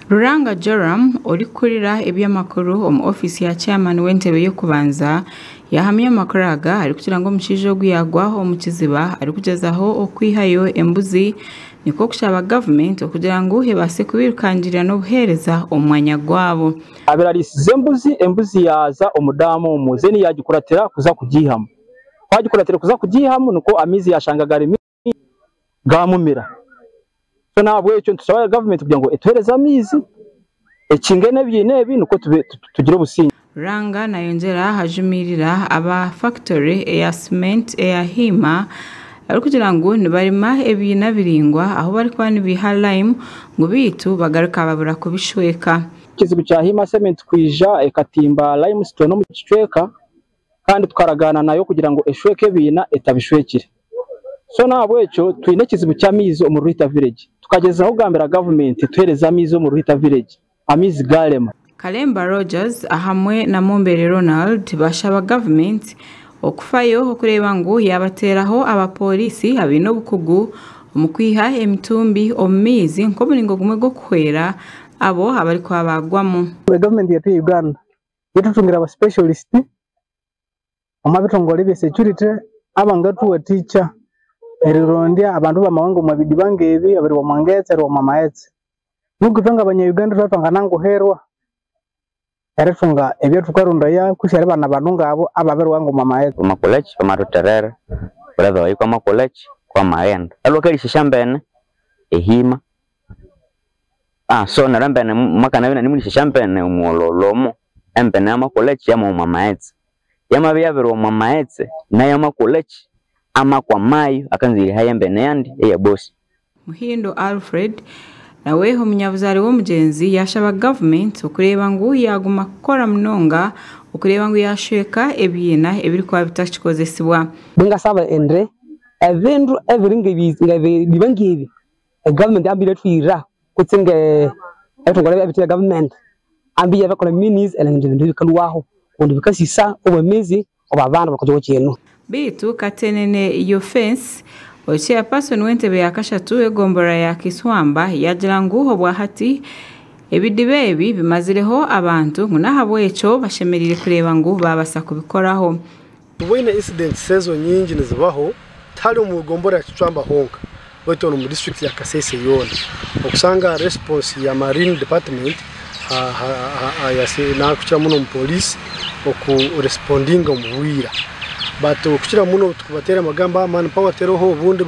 Ruranga Joram orikukurira eby'amakuru omu ofiisi ya chairman w'entebe y'okubanza yahamya amakuru aga arikugira ngu omushaija ogu yaagwa omu kiziba arikugyezaho okwihayo embuzi nikwo kushaba gavumenti okugira ngu ebaase kubirukangirira n'obuheereza omu mwanya gwabo. Abirarisize embuzi, embuzi yaaza omu daamu omwo then yaagikuratira kuza kugiihamu. Ku agikuratire kuza kugiihamu nikwo amaizi yaashanga gari maingi gaamumira. So n'ahabw'ekyo nitushaba gavumenti kugira ngu etuheereze amaizi, ekinge n'ebiina ebi nikwo tube tugire obusingye. Ruranga nayongyera ajumirira aba fakitori eya cement eya Hima arikugira ngu nibarima ebiina biraingwa ahu barikuba nibaiha lime ngu beitu bagaruka babura kubishweka. Ekizibu kya Hima Cement kwija ekatimba limestone omu kicweka kandi tukaragaana nayo kugira ngu eshweke ebiina etabishwekire. So n'ahabw'ekyo twine ekizibu ky'amaizi omu Ruhita Village. Tukagyezaho kugambira gavumenti etuheereze amaizi omu Ruhita Village, amaizi gaarema. Kalemba Rogers ahamwe na Mumbere Ronald bashaba gavumenti okufayo okureeba ngu yabateeraho abapooriisi abaine obukugu omu kwiha emitumbi omu maizi nk'omuringo gumwe gw'okuhwera abo abarikuba baagwamu. Gavumenti yaitu ya Uganda yetutungira aba specialist omu bitongole bya security abangatuwatikya erirondya abandu bamawanga omu bidiba ngebi abari omu ngetse eri omu maghetse. Nuku ithwe ngabanya Uganda thwabya thwangananguhirwa erithunga ebyathukarondaya kutse eribana abandu ngabo ababiriwanga omu maghetse. Bamakoleki bamathuterera brother wayi kwamakoleki kwamaghenda alwe akalisya esyambene ehima so neryo embene mwakanabya inanimulisya esyambene omwololo omo, embene yamakoleki yamahuma amaghetse. Yamabya yabirihuma amaghetse nayo amakoleki amakwamayo akanza erihayo embene yandi eya bosi. Muhindo Alfred nawe omunyabuzaare w'omugyenzi yashaba gavumenti okureeba ngu yaguma kukora munonga okureeba ngu yashweka ebiina ebirikuba bitakikozesibwa. Ningasaba indi ebindu ebiri ngebidiba ngebi e government ambi irathuhira kutse ebithongole ebithe bya government ambi iyabyakolha means erilhangira indi ebindu ebi bikalhwaho kundi bikasisa obwemezi obwa bandu abali okwa kino. Beitu Katenene Yofensi chairperson w'entebe ya kashatu egomborora ya Kiswamba yagira ngu obwahati ebidiba ebi bimazireho abantu ngu n'ahabw'ekyo bashemereire kureeba ngu baabasa kubikoraho. Tubwine incidents ezo nyingi nizibaho tihari omu gombora ya Kicwamba honka baitu omu district ya Kasese yoona okusanga response ya marine department nakukira muno omu police okurespondinga omu bwira but okukira muno tukubateera amagamba manpower teroho obundi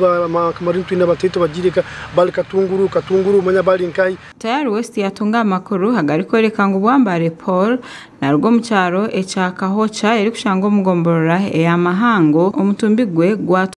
marine twine abatito bagire bali Katunguru Katunguru manya bali nkahi. Tayari West yatunga amakuru agarikworeka ngu Bwambare Paul naruga omu kyaro ekya Kahocha erikushangwa omu gomborora eya Mahango omutumbi gwe gwa